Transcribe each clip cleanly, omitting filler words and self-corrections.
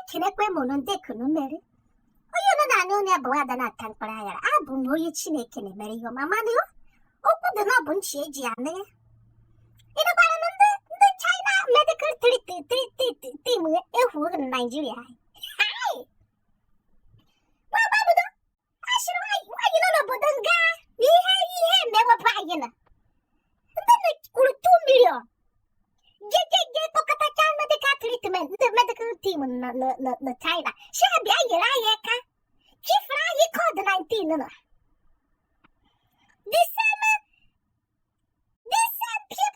Ekenekwe m unu, ndị kunu mere onye nọ na-anụ onye bụ ada na-ata mkpụrụ aghara. Abụ m onye Chineke na-emere ihe ọma, mana okwu dị na ọ bụ nchi eji anụ ya. Ịnụkwara na ndị China medical team ekwuo na Naijiria gbagbabudo asịrị nwaanyị nọ n'obodo nga na ihe mewepụ anyị na ndị kwuru 2 million jejeje kpọkọtacha medical treatment, ndị medical team na China si ha bịa nyere anyị aka chifere anyị COVID-19 nọ. The same people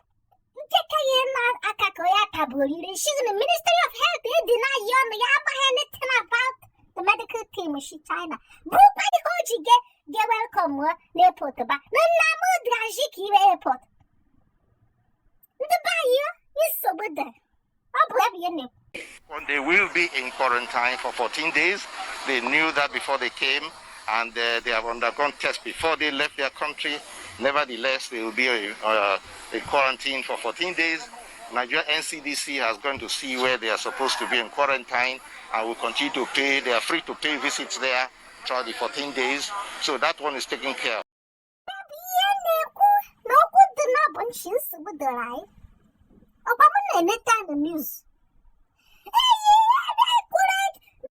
nke ka ya na aka ka ya taburu ire shi na Ministry of Health edi na ya ọnụ ya amaghị anything about the medical team shi China bụkwa ihe o ji ge welcome na airport ba na nna m Azikiwe airport. Ndị be anyị, nsogbu dị. Ọ bụ ebe ihe na-ekwu. They will be in quarantine for 14 days. They knew that before they came, and they have undergone tests before they left their country. Nevertheless, they will be in quarantine for 14 days. Nigeria NCDC has gone to see where they are supposed to be in quarantine and will continue to pay. They are free to pay visits there throughout the 14 days. So that one is taken care of. Ihe na-ekwu na okwu dị na ọ bụ nchi nsogbu dọrọ anyị. Ọkwa m na-eneta na news eyi ebe kwuru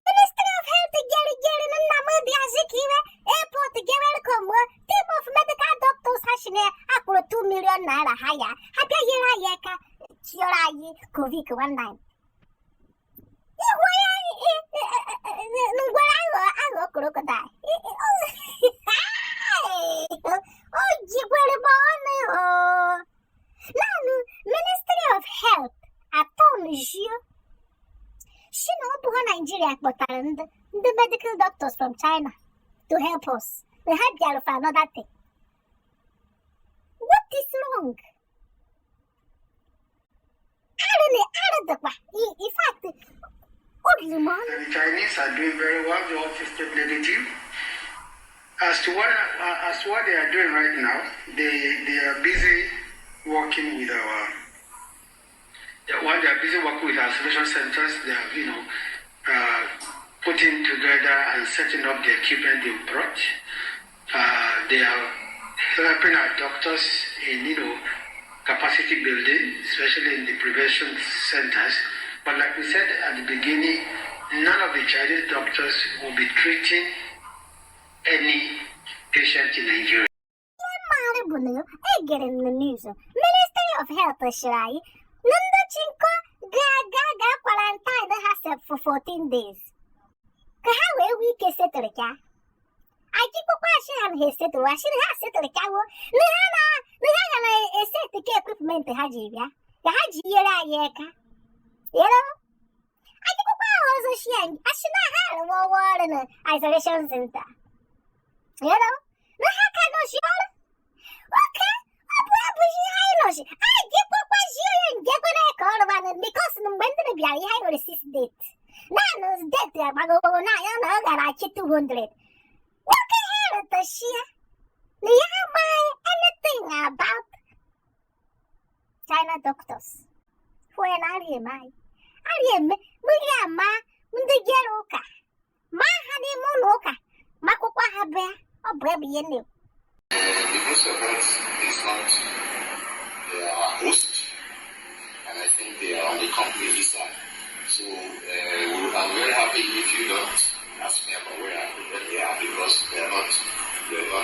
Ministry of Health jere jere na Nnamdi Azikiwe airport ge welcome team of medical doctors. Ha si na akwụrụ 2 million naira ha ya ha bịa nyere anyị aka chiọrọ anyị COVID-19. Ihu ya ngwere aghọ aghọ crocodile o jikwere m ọnụ o. Naanị Ministry of Health atọnjio si na ọ bụghị Naijiria kpọtara ndị medical doctors from China to help us, na ha bịara for another thing. What is wrong? Arụ na arụ dịkwa. In fact, o riri m ọnụ. The Chinese are doing very well. They all tested negative. As to what they are doing right now, they are busy working with our while they are busy working with our isolation centers, they are putting together and setting up the equipment they brought. They are helping our doctors in capacity building, especially in the prevention centers. But like we said at the beginning, none of the Chinese doctors will be treating any patient in Nigeria. Mmadụ bụ na egere m na news, Ministry of Health sịrị anyị na ndị chinko ga-aga ga quarantine ha sef for 14 days ka ha wee nwee ike setụrụ ka anyị kpọkwa asị ha na ha esetụrụ asị na ha setụrụ ka wo na ha ga na-eset ka equipment ha ji bịa ka ha ji nyere anyị aka yero anyị kpọkwa ha ọzọ shi anyị asị na ha arụwa ọrụ na isolation center yero na ha ka nọsi ọrụ oke. Ọ bụ abụghị ihe anyị nọsi anyị kpọkwazi onye njekwere ka ọrụ manụ because na mgbe ndị bịara ihe anyị nwere six death, naanị death agbagogo na ya na ọ gara achị 200. Nwoke ha rụtashia na ya amaghị anything about China doctors. Fụ ya na arịa eme anyị arịa eme mmiri ama ndị jere ụka ma ha n'ime ụlọ ụka makwụkwọ ha bịa. Ọ bụ ebe ihe na-ekwu. The Ministry of Health is not their host, and I think they are on the company visa. So I'm very happy if you don't ask me about where they are, because they are not really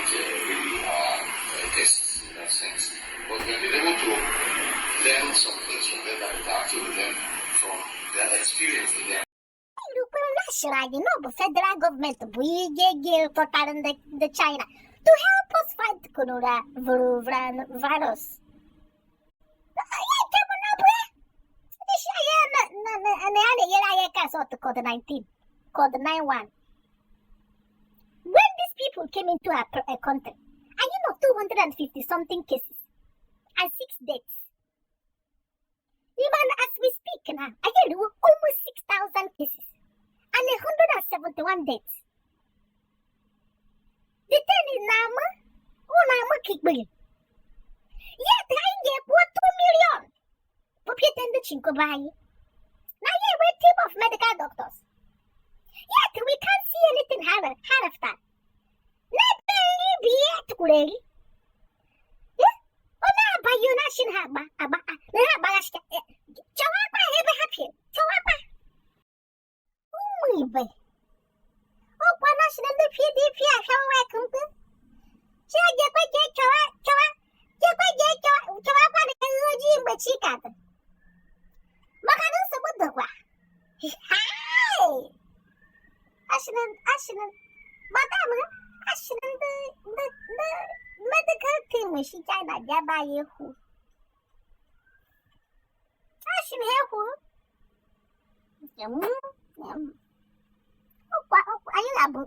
guests in that sense. But we have been able to learn some things from them and interact with them from their experience in their Irukwere na asịrị anyị na ọ bụ federal gọọmenti bụ ihe ga-ekpọtara ndị China to help us fight coronavirus. Ya nke bụ na ọ bụ ya ndị si anyị na ya na-enyere anyị aka sort COVID-19, COVID-91. When these people came into our country, anyị nọ 250 something cases and six deaths. Even as we speak now, anyị eriwo almost 6,000 cases and 171 deaths. The thing is na-ama ụnụ ama ka ikpere. Yet anyị ga-ekwu 2 million pụpịte ndị chinkoba anyị. Na ya enwe team of medical doctors. eri. Ọ na-abaghị na asị na ha agba agba na ha agbaghachita. Chọwakwa ha ebe ha pịa, chọwakwa. Ụmụ ibe, ọkwa na asị na ndị PDP ahịawa mkpu chi jekwe jee chọwa chọwa jekwe jee chọwa chọwakwa na ewu ojii mgbe chi ka dị, maka na nsogbu dịkwa. Asị na madam, asị na ndị medical team si China bịa be anyị ekwu, asị na ha ekwuru ọkwa anyị ga-abụ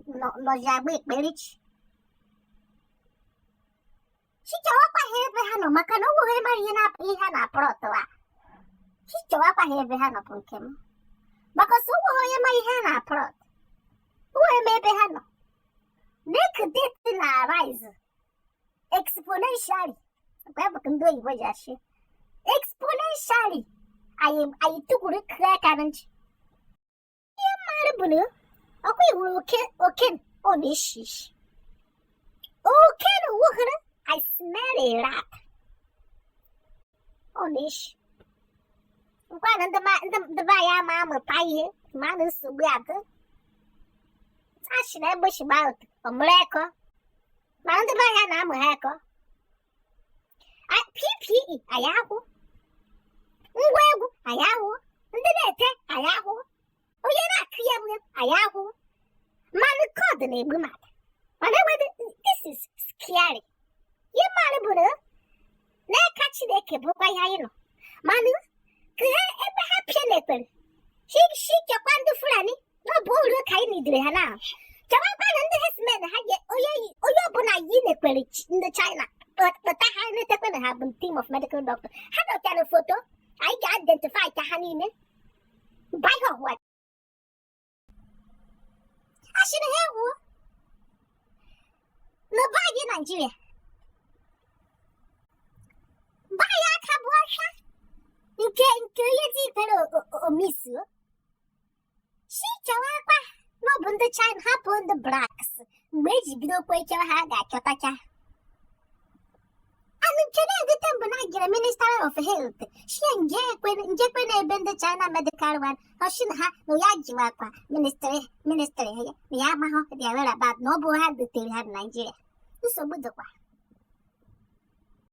nọzi agba ekperechi chichọwakwa ha ebe ha nọ, maka na ọ nweghị mara ihe na ihe ha na-aprọtụ a. Chichọwakwa ha ebe ha nọ bụ nke m, maka sọ o nweghị onye mara ihe ha na-aprọt, o nweghị ma ebe ha nọ. Make death na rise exponentially, kwa bụ ndị oyibo ji asị exponentially. Anyị tukwuru kee aka na ntị. Ihe mmadụ bụ na ọkwa iwuru oke oke, ọ na-eshi ishi oke na wuhere. I smell a rat. Ọ na-eshi nkwa na ndị be anyị ama amụta ihe ma na nsogbu adị. Asị na egbe shigba ụtụ ọmụrụ ekọ, mana ndị be anyị na-amụ ha ekọ. PPE anyị ahụ, ngwa egwu anyị ahụ, ndị na-ete anyị ahụ, onye na-akụ ya bụ anyị ahụ, mana kọdụ na-egbu mmadụ. Mana enwedị, this is scary. Ihe mmadụ bụ na n'aka Chineke bụkwa ihe anyị nọ, mana ka ha ebe ha pịa n'ekpere shi chekwa ndị Fulani na ọ bụ uru ka anyị nidere ha na chọwakwa na ndị herdsmen ha onye ọbụla yi n'ekpere. Ndị China kpọta ha netekwe na ha bụ team of medical doctor. Ha dọtara foto, anyị ga-identify ka ha niile ba ihe ọhụwa asịrị ha ewuo na be anyị Naijiria be anyị aka bụ ọhịa nke onye dị ikpere omisuo si chọwakwa na ọ bụ ndị China hapụ ndị blacks. Mgbe eji bido kwe chewa ha ga-achọtacha anụ nke na-egote mbụ na gere Ministry of Health shi njekwe na ebe ndị China medical one ọsị na ha na ya jiwakwa ministry ya na ya amaghọ their whereabout, na ọ bụ ha dotere ha na Naijiria. Nsogbu dịkwa.